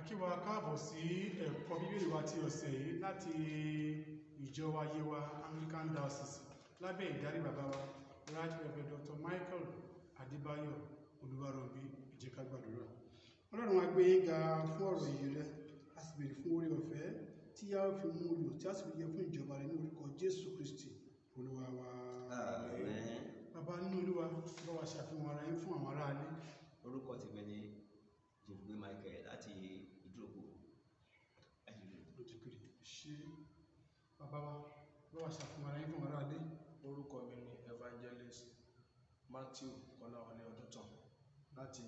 Kí wa káàbọ̀ sí ẹ̀kọ́ Bíbélì wa ti ọ̀sẹ̀ yìí láti ìjọ wa Yewa Anglican Diocese lábẹ́ ìdarí bàbá wa Right Reverend Dr. Michael Adébáyọ̀ Olúwarọ̀bí. Ẹ jẹ́ ká gbàdúrà. Ọlọ́run, a gbé yín ga fún ọ̀rọ̀ yìí rẹ, a sì béèrè fún oore ọ̀fẹ́ tí a ó fi mú lò, tí a sì fi yẹ fún ìjọba rẹ, ní orúkọ Jésù Kristi Olúwa wa. Àmín. Bàbá nínú Olúwa, bá wa ṣàfihàn ara yín fún àwọn aráalé. Orúkọ tèmi ni Jèbùgbé Michael láti Ìdúrókò. Lójúkiri ṣé. Bàbá wa, bá wa ṣàfihàn ara yín fún àwọn aráalé. Orúkọ mi ni Evangelist Matthew Kọ́láwọlé Ọdúntàn láti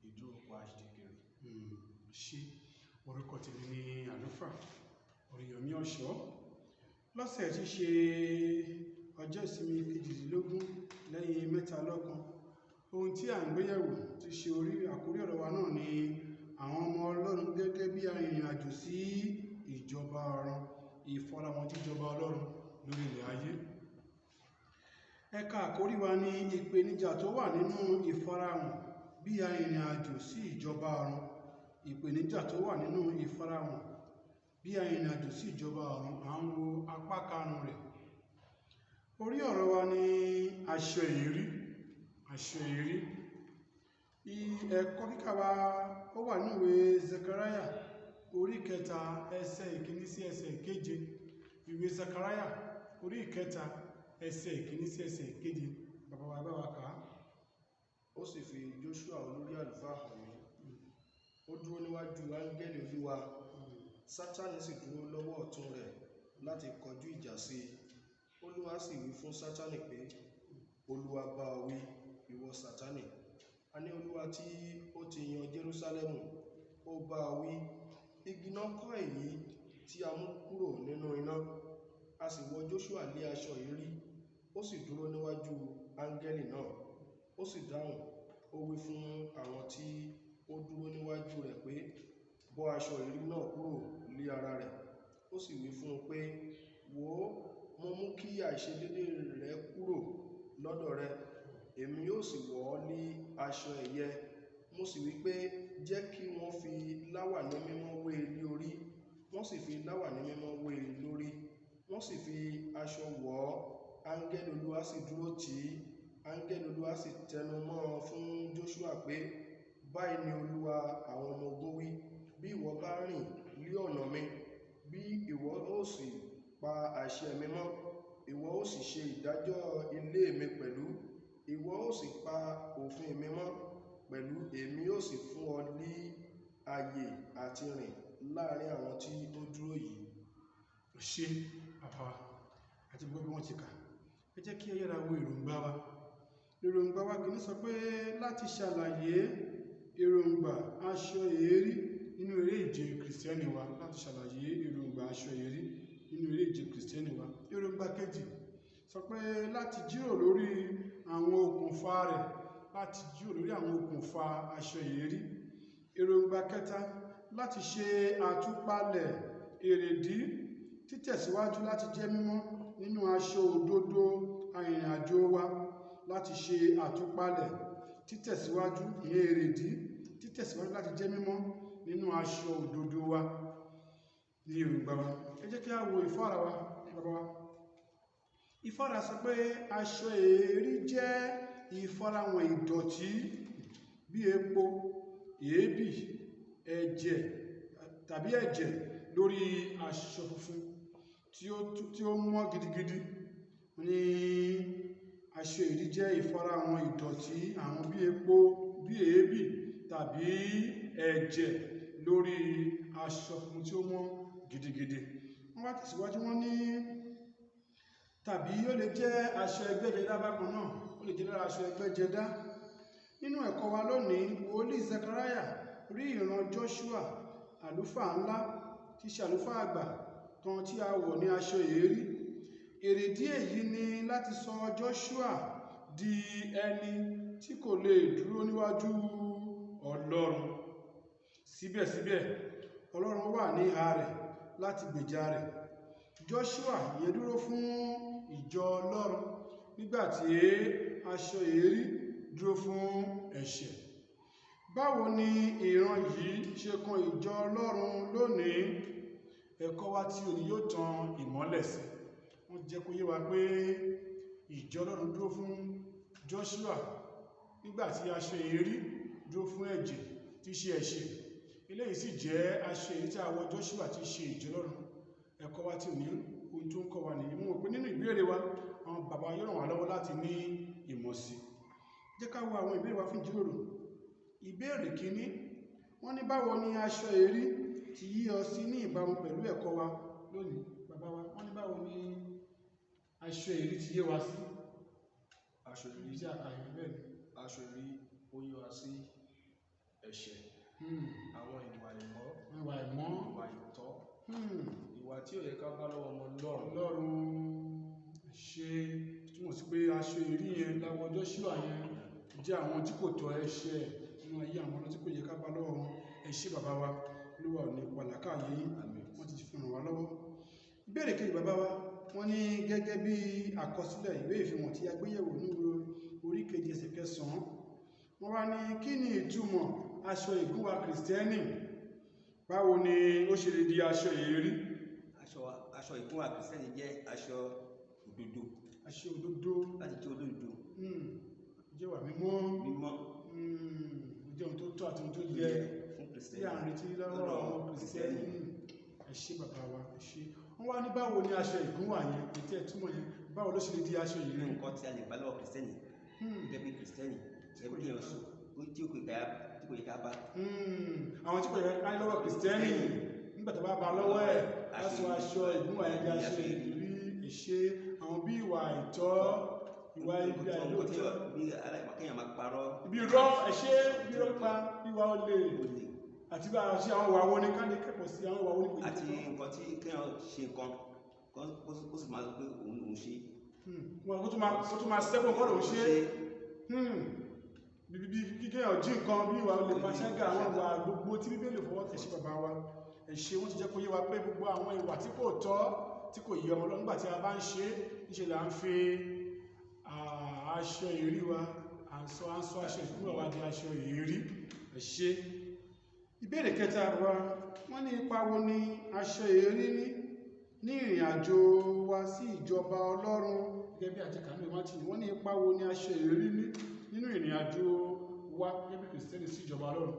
Ìdúrókò Àṣìdìkiri. Ṣé. Orúkọ tèmi ni Àlùfáà Oríyọmí Ọ̀ṣọ́. Lọ́sẹ̀ tí ṣe ọjọ́ ìsinmi 18 lẹ́yìn mẹ́ta lọ́kan, ohun tí à ń gbéyẹ̀wò ti ṣe orí àkórí ọ̀rọ̀ wa náà ni àwọn ọmọ Ọlọ́run gẹ́gẹ́ bí arìnrìn àjò sí ìjọba ọ̀run, ìfarahàn jíjọba Ọlọ́run lórí ilẹ̀ ayé. Ẹ̀ka àkórí wa ní ìpèníjà tó wà nínú ìfarahàn bí arìnrìn àjò sí ìjọba ọ̀run. Ìpèníjà tó wà nínú ìfarahàn bí arìnrìn àjò sí ìjọba ọ̀run, à ń wo apá karùn-ún rẹ̀. Orí ọ̀rọ̀ wa ní aṣọ èérí, aṣọ èérí. Ẹ̀kọ́ kíkà wa, ó wà nínú ìwé Zekaraya orí 3, ẹsẹ̀ 1 sí ẹsẹ̀ 7. Ìwé Zekaraya orí 3, ẹsẹ̀ 1 sí ẹsẹ̀ 7. Bàbá wa, bá wa kà á. Ó sì fi Joshua olórí àlùfáà hàn mí. Ó dúró níwájú áńgẹ́lì Olúwa, Sátánì sì dúró lọ́wọ́ ọ̀tún rẹ̀ láti kọjú ìjà sí i. Olúwa sì wí fún Sátánì pé, "Olúwa bá ọ wí, ìwọ Sátánì. A ní Olúwa tí ó ti yan Jerúsálẹ́mù, ó bá ọ wí. Igi iná kọ́ èyí tí a mú kúrò nínú iná." A sì wọ Joshua lé aṣọ èérí, ó sì dúró níwájú áńgẹ́lì náà. Ó sì dáhùn, ó wí fún àwọn tí ó dúró níwájú rẹ̀ pé, "Bọ́ aṣọ èérí náà kúrò lé ara rẹ̀." Ó sì wí fún un pé, "Wò ó, mo mú kí àìṣedéédé rẹ kúrò lọ́dọ̀ rẹ, èmi yóò sì wọ̀ ọ́ ní aṣọ ẹ̀yẹ." Mo sì wí pé, "Jẹ́ kí wọ́n fi láwàní mímọ́ wé e lé orí." Wọ́n sì fi láwàní mímọ́ wé e lórí, wọ́n sì fi aṣọ wọ̀ ọ́. Áńgẹ́lì Olúwa sì dúró tì í. Áńgẹ́lì Olúwa sì tẹnu mọ́ ọn fún Joshua pé, "Báyìí ni Olúwa àwọn ọmọ ogun wí: Bí ìwọ bá rìn lí ọ̀nà mi, bí ìwọ ó sì pa àṣẹ mi mọ́, ìwọ ó sì ṣe ìdájọ́ ilé mi pẹ̀lú, ìwọ ó sì pa òfin mi mọ́ pẹ̀lú, èmi ó sì fún ọ ní ààyè àti rìn láàrin àwọn tí ó dúró yìí." Ṣé, bàbá wa, àti gbogbo bí wọ́n ti kà. Ẹ jẹ́ kí ẹ yára wo èròǹgbà wa. Èròǹgbà wa kìíní sọ pé láti ṣàlàyé èròǹgbà aṣọ èérí nínú eré ìje Kìrìsìtẹ́nì wa, láti ṣàlàyé èròǹgbà aṣọ èérí nínú eré ìje Kìrìsìtẹ́nì wa. Èròǹgbà kejì sọ pé láti jíròrò lórí àwọn okùnfà rẹ̀, láti jíròrò lórí àwọn okùnfà aṣọ èérí. Èròǹgbà kẹta, láti ṣe àtúpalẹ̀ èrèdí títẹ̀síwájú láti jẹ́ mímọ́ nínú aṣọ òdodo arìnrìn-àjò wa, láti ṣe àtúpalẹ̀ títẹ̀síwájú, ìyẹn èrèdí títẹ̀síwájú láti jẹ́ mímọ́ nínú aṣọ òdodo wa ní èròǹgbà wa. Ẹ jẹ́ kí a wo ìfára wa, bàbá wa. Ìfára sọ pé aṣọ èérí jẹ́ ìfarahàn ìdọ̀tí bí epo, èébì, ẹ̀jẹ̀ tàbí ẹ̀jẹ̀ lórí aṣọ funfun tí ó mọ́ gidigidi. Ní aṣọ èérí jẹ́ ìfarahàn ìdọ̀tí àwọn bí epo, bí èébì tàbí ẹ̀jẹ̀ lórí aṣọ funfun tí ó mọ́ gidigidi. Wọ́n wá tẹ̀síwájú, wọ́n ní tàbí ó lè jẹ́ aṣọ ẹgbẹ́jọdá bákan náà, ó lè jẹ́ lára aṣọ ẹgbẹ́jọdá. Nínú ẹ̀kọ́ wa lónìí, wòlíì Zechariah rí ìran Joshua àlùfáà ńlá, tí ṣe àlùfáà àgbà kan tí a wọ̀ ní aṣọ èérí. Èrèdí èyí ni láti sọ Joshua di ẹni tí kò lè dúró níwájú Ọlọ́run. Síbẹ̀síbẹ̀, Ọlọ́run wà ní ìhà rẹ̀ láti gbèjà rẹ̀. Joshua yẹn dúró fún ìjọ Ọlọ́run, nígbàtí aṣọ èérí dúró fún ẹ̀ṣẹ̀. Báwo ni ìran yìí ṣe kan ìjọ Ọlọ́run lónìí? Ẹ̀kọ́ wa tí òní yóò tan ìmọ́lẹ̀ sí. Wọ́n jẹ́ kó yé wa pé ìjọ Ọlọ́run dúró fún Joshua, nígbà tí aṣọ èérí dúró fún ẹ̀jẹ̀ tí ṣe ẹ̀ṣẹ̀. Eléyìí sì jẹ́ aṣọ èyí tí a wọ Joshua tí ṣe ìjọ Ọlọ́run. Ẹ̀kọ́ wa tí òní ohun tó ń kọ́ wa nìyí. Mo mọ̀ pé nínú ìbéèrè wa, àwọn bàbá yóò ràn wá lọ́wọ́ láti ní ìmọ̀ sí. Jẹ́ ká wo àwọn ìbéèrè wa fún ìjíròrò. Ìbéèrè kìíní, wọ́n ní báwo ni aṣọ èérí ti yí ọ sí ní ìbámu pẹ̀lú ẹ̀kọ́ wa lónìí? Bàbá wa, wọ́n ní báwo ni aṣọ èérí ti yé wa sí? Aṣọ Èyí èérí tí a kà yìí bẹ́ẹ̀ ni. Aṣọ èérí ó yí wa sí ẹ̀ṣẹ̀, àwọn ìwà ìmọ́, Ìwà ìmọ́, ìwà ìtọ́, ìwà tí ò yẹ ká bá lọ́wọ́ ọmọ Ọlọ́run. Ọlọ́run ṣe túmọ̀ sí pé aṣọ èérí yẹn láwọ Joshua yẹn jẹ́ àwọn tí kò tọ́ ẹ̀ṣẹ̀ nínú ayé àwọn ọlọ́run tí kò yẹ ká bá lọ́wọ́ wọn. Ẹ ṣé bàbá wa, Olúwa ò ní pàlàkà yìí, wọ́n ti fi ràn wá lọ́wọ́. Ìbéèrè kejì bàbá wa, wọ́n ní gẹ́gẹ́ bí àkọsílẹ̀ ìwé ìfihàn tí a gbéyẹ̀wò ní orí 7 ẹsẹ̀ 9, wọ́n wá ní kí ni ìtumọ̀ aṣọ ìgúnwà Kìrìsìtẹ́nì? Báwo ni ó ṣe lè di aṣọ èérí? Aṣọ ìgúnwà Kìrìsìtẹ́nì jẹ́ aṣọ òdodo. Aṣọ òdodo. Láti jẹ́ olódodo. Jẹ́ wà mímọ́. Mímọ́. Jẹ́ ohun tó tọ́ àti ohun tó yẹ fún tí à ń retí lọ́wọ́ àwọn Kìrìsìtẹ́nì. Ẹ ṣé bàbá wa, ẹ ṣé. Wọ́n wá ní báwo ni aṣọ ìgúnwà yẹn, ètí ẹ̀ túmọ̀ yẹn, báwo ló ṣe lè di aṣọ ìrírí? Nǹkan tí a lè bá lọ́wọ́ Kìrìsìtẹ́nì, gẹ́gẹ́ bí Kìrìsìtẹ́nì, gẹ́gẹ́ bí èèyàn sọ, tí kò yẹ ká bá. Àwọn tí kò yẹ ká ní lọ́wọ́ Kìrìsìtẹ́nì, nígbà tó bá bá lọ́wọ́ ẹ̀, aṣọ aṣọ ìgúnwà yẹn di aṣọ ìrírí. Ẹ ṣé. Àwọn bí ìwà àìtọ́, ìwà ibi àìlóòótọ́. Bí aláìmọ̀ kéèyàn máa parọ́. Ibi irọ́, ẹ ṣé, bí irọ́ pípa, ìwà olè. Àti bá a ṣe àwọn ìwà wo ni ká lè kẹ́kọ̀ọ́ sí, àwọn ìwà wo ni kò ní Àti kẹ́kọ̀ọ́. nǹkan tí kéèyàn ṣe nǹkan, kó sì máa sọ pé òun lòún ṣe. Wọn kó tún máa sẹ́kọ̀ọ́ kọ́ lòún ṣe. Bí kéèyàn jí nǹkan, bí ìwà olè panṣágà, àwọn ìwà gbogbo tí Bíbélì fọwọ́ tẹ̀ sí bàbá wa. Ẹ ṣé, wọ́n ti jẹ́ kó yé wa pé gbogbo àwọn ìwà tí kò tọ́, tí kò yẹ ọmọ Ọlọ́run nígbà tí a bá ń ṣe, níṣe là ń fi aṣọ èérí wa, à ń sọ aṣọ ìkúrò wa di aṣọ èérí. Ẹ ṣé. Ìbéèrè kẹta wa, wọ́n ní ipa wo ni aṣọ èérí ní ní ìrìn àjò wa sí ìjọba Ọlọ́run? Gẹ́gẹ́ bí àti kànú ìwádìí, wọ́n ní ipa wo ni aṣọ èérí ní nínú ìrìn àjò wa gẹ́gẹ́ bí Kìrìsìtẹ́nì sí ìjọba Ọlọ́run?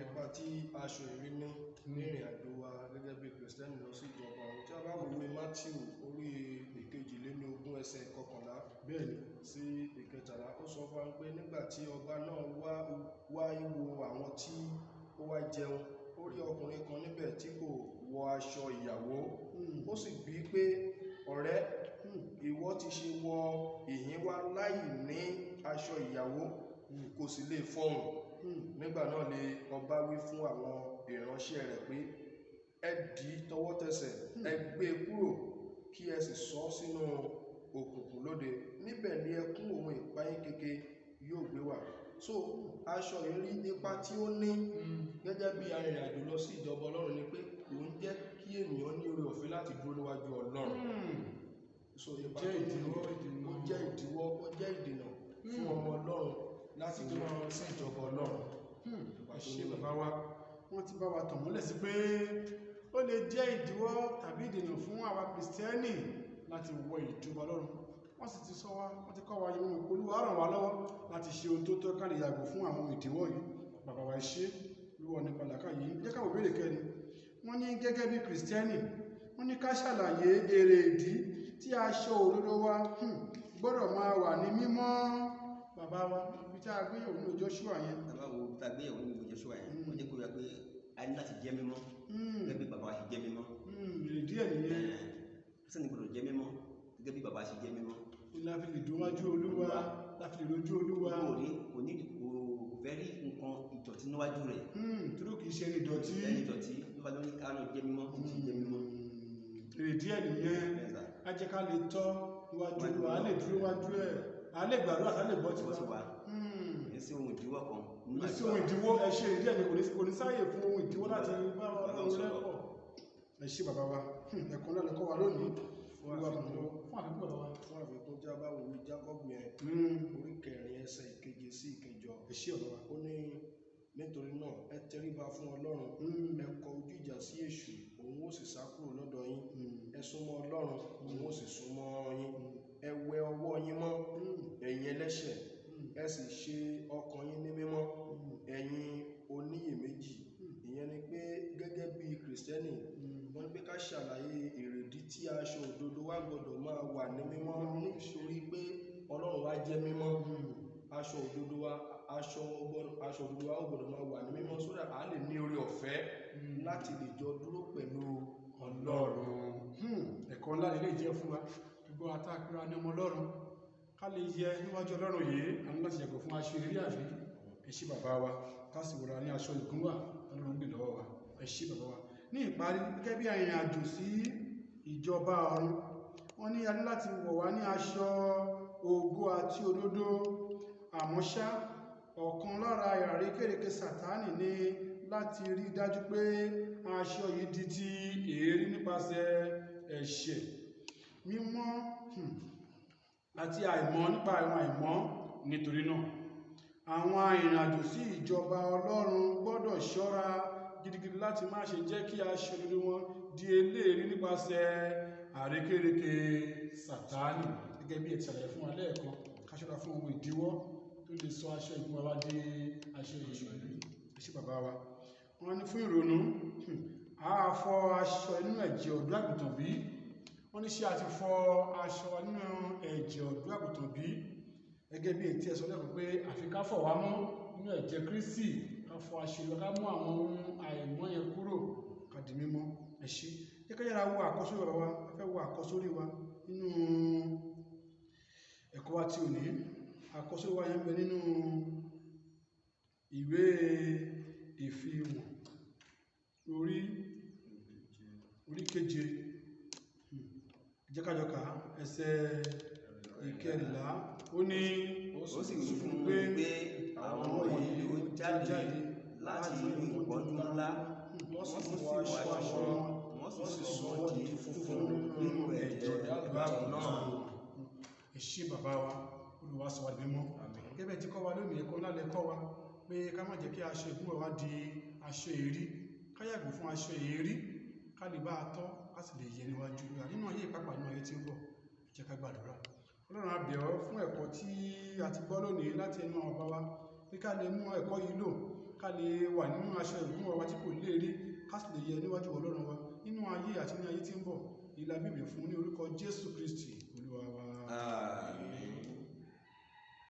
Ipa tí aṣọ èérí ní ní ìrìn àjò wa gẹ́gẹ́ bí Kìrìsìtẹ́nì lọ sí ìjọba Ọ̀run. Tí a bá wo ìwé Mátíù orí 22 ẹsẹ̀ 11 sí 13, ó sọ fún wa pé nígbà tí ọba náà wá wo àwọn tí ó wá jẹun, ó rí ọkùnrin kan níbẹ̀ tí kò wọ aṣọ ìyàwó. Ó sì bí pé, ọ̀rẹ́, ìwọ ti ṣe wọ ìhín wá láì ní aṣọ ìyàwó? Kò sì lè fọhùn. Nígbà náà ni ọba wí fún àwọn ìránṣẹ́ rẹ̀ pé, ẹ dì í tọwọ́tẹsẹ̀, ẹ gbé e kúrò kí ẹ sì sọ ọ́ sínú òkùnkùn lóde. Níbẹ̀ ni ẹkún òun ìpayín keke yóò gbé wà. So aṣọ ìrí ipa tí ó ní gẹ́gẹ́ bí arìnrìn-àjò lọ sí ìjọba Ọlọ́run ni pé kò ń jẹ́ kí ènìyàn ní oore ọ̀fẹ́ láti dúró níwájú Ọlọ́run. So ipa Jẹ́ tó ní ìdíwọ́, ìdènà. ó jẹ́ ìdíwọ́, ó jẹ́ ìdènà fún ọmọ Ọlọ́run láti dúró sí ìjọba Ọlọ́run. Ẹ ṣé bàbá wa, wọ́n ti bá wa tàn mọ́lẹ̀ sí pé ó lè jẹ́ ìdíwọ́ tàbí ìdènà fún àwa Kìrìsìtẹ́nì láti wọ ìjọba Ọlọ́run. Wọ́n sì ti sọ wá, wọ́n ti kọ́ wa yìí, Olúwa ràn wá lọ́wọ́ láti ṣe ohun tó tọ́ ká lè yàgò fún àwọn ìdíwọ́ yìí. Bàbá wa, ẹ ṣé, Olúwa nípa làákà yìí. Jẹ́ ká wo ìbéèrè kẹrin. Wọ́n ní gẹ́gẹ́ bí Kìrìsìtẹ́nì, wọ́n ní ká ṣàlàyé èrè ìdí tí aṣọ òdodo wa gbọ́dọ̀ máa wà ní mímọ́. Bàbá wa, ibi tí a gbé yẹ̀wò nínú Joshua yẹn. Bàbá wo ibi tí a gbé yẹ̀wò nínú Joshua yẹn, wọ́n jẹ́ kó yà pé a ní láti jẹ́ mímọ́. Gẹ́gẹ́ bí bàbá wa ṣe jẹ́ mímọ́. Èrè díẹ̀ nìyẹn. Kìrìsìtẹ́nì gbọ́dọ̀ jẹ́ mímọ́ gẹ́gẹ́ bí bàbá ṣe jẹ́ mímọ́. La fi lè dún wájú Olúwa, la fi lè rojú Olúwa. Kò ní, kò ní, kò fẹ́ rí nǹkan ìdọ̀tí níwájú rẹ̀. Torí kì í ṣe ẹni ìdọ̀tí. Ẹni ìdọ̀tí ló bá lórí ká náà jẹ́ mímọ́, kì í ṣe jẹ́ mímọ́. Èrè díẹ̀ nìyẹn. Bẹ́ẹ̀ sà. A jẹ́ ká lè tọ́ níwájú Olúwa, a lè dúró níwájú ẹ̀, a lè gbàdúrà, a lè gbọ́ tiwa. Gbọ́ tiwa. Kò ní sí ohun ìdíwọ́ kan. Kò ní sí ohun ìdíwọ́, ẹ ṣe èrè díẹ̀ ni, kò ní sáyè fún ohun ìdíwọ́ láti bá Ọlọ́run rẹ́pọ̀. Ẹ ṣé bàbá wa, ẹ̀kọ́ ńlá lẹ kọ́ wa lónìí. Fún Olúwa àfikún. ràn wá lọ́wọ́. Fún àfikún bàbá wa. Fún àfikún tí a bá wo ìwé Jákọ́bù yẹn, orí 4 ẹsẹ̀ 7 sí 8. Ẹ ṣé bàbá wa. Ó ní Nítorí náà, ẹ tẹríba fún Ọlọ́run, ẹ kọ ojú ìjà sí èṣù, òun ó sì sá kúrò lọ́dọ̀ yín. Ẹ súnmọ́ Ọlọ́run, òun ó sì súnmọ́ yín. Ẹ wẹ ọwọ́ yín mọ́, ẹ̀yin ẹlẹ́ṣẹ̀, ẹ sì ṣe ọkàn yín ní mímọ́, ẹ̀yin oníyèméjì. Ìyẹn ni pé gẹ́gẹ́ bí Kìrìsìtẹ́nì, wọ́n ní pé ká ṣàlàyé èrèdí tí aṣọ òdodo wa gbọ́dọ̀ máa wà ní mímọ́, nítorí pé Ọlọ́run wa jẹ́ mímọ́. Aṣọ òdodo wa, aṣọ òdodo wa ó gbọ́dọ̀ máa wà ní mímọ́, so that a lè ní oore ọ̀fẹ́ láti lè jọ dúró pẹ̀lú Ọlọ́run. Ẹ̀kọ́ ńlá lè jẹ́ fún wa gbogbo àtàkùrà ní ọmọ Ọlọ́run, ká lè yẹ níwájú Ọlọ́run yìí. A ní láti yàgò fún aṣọ eré àbí. Ẹ ṣé bàbá wa, ká sì wòra ní aṣọ ìgúnwà Ọlọ́run gbè lọ́wọ́ wa. Ẹ ṣé bàbá wa. Ní ìparí, gẹ́gẹ́ bí arìnrìn àjò sí ìjọba ọ̀run, wọ́n ní a ní láti wọ̀ wá ní aṣọ ògo àti òdodo. Àmọ́ ṣá, ọ̀kan lára ìràrékèrèké Sátánì ní láti rí dájú pé aṣọ yìí di ti èérí nípasẹ̀ ẹ̀ṣẹ̀ mímọ́ àti àìmọ́, nípa àwọn àìmọ́. Nítorí náà, àwọn arìnrìnàjò sí ìjọba Ọlọ́run gbọ́dọ̀ ṣọ́ra gidigidi láti má ṣe jẹ́ kí aṣọ òdodo wọn di eléèrí nípasẹ̀ àrékérekè Sátánì. Gẹ́gẹ́ bí ẹ ti ṣàlàyé fún wa lẹ́ẹ̀kan, ká ṣọ́ra fún ohun ìdíwọ́ tó lè sọ aṣọ ìgúnwà wa di aṣọ ìṣòro. Ẹ ṣé bàbá wa. Wọ́n ní fún ìrònú, a fọ aṣọ inú ẹ̀jẹ̀ ọ̀dọ́ àgùntàn bí? Wọ́n ní ṣé a ti fọ aṣọ nínú ẹ̀jẹ̀ ọ̀dọ́ àgùntàn bí? Gẹ́gẹ́ bí ètí ẹ sọ lẹ́kọ̀ọ́ pé àfi ká fọ̀ wá mọ́ nínú ẹ̀jẹ̀ Kristi, ká fọ aṣọ ìwà, ká mú àwọn ohun àìmọ́ yẹn kúrò, ká di mímọ́. Ẹ ṣé. Jẹ́ ká yára wo àkọ́sórí bàbá wa. A fẹ́ wo àkọ́sórí wa nínú ẹ̀kọ́ wa tí ò ní. Àkọ́sórí wa yẹn ń bẹ nínú ìwé Ìfihàn orí keje. Jẹ́ ká jọ kà ẹsẹ̀ 14. Ó ní ó sì wí fún mi pé àwọn wọ̀nyí ló jáde láti inú ìpọ́njú ńlá, wọ́n wọ́n sì sì fọ fọ aṣọ aṣọ wọn, wọn, wọ́n sì sọ wọ́n di funfun nínú ẹ̀jẹ̀ ọ̀dọ́-àgùntàn náà. Ẹ ṣé bàbá wa, Olúwa sọ wá di mímọ́. Gẹ́gẹ́ bí ẹ ti kọ́ wa lónìí, ẹ̀kọ́ ńlá lẹ kọ́ wa pé ká má jẹ́ kí aṣọ ìgúnwà wa di aṣọ èérí, ká yàgò fún aṣọ èérí, ká lè bá a tọ́, ká sì lè yẹ níwájú Olúwa nínú ayé ìpápá, nínú ayé tí ń bọ̀. Jẹ́ ká gbàdúrà. Ọlọ́run, a bẹ̀ ọ́ fún ẹ̀kọ́ tí a ti gbọ́ lónìí láti ẹnu àwọn bàbá wa, pé ká lè mú ẹ̀kọ́ yìí lò, ká lè wà nínú aṣọ ìgúnwà wa tí kò léèrí, ká sì lè yẹ níwájú Ọlọ́run wa nínú ayé àti ní ayé tí ń bọ̀. Ìlà bíbẹ̀ fún ní orúkọ Jésù Kristi Olúwa wa. Àmín.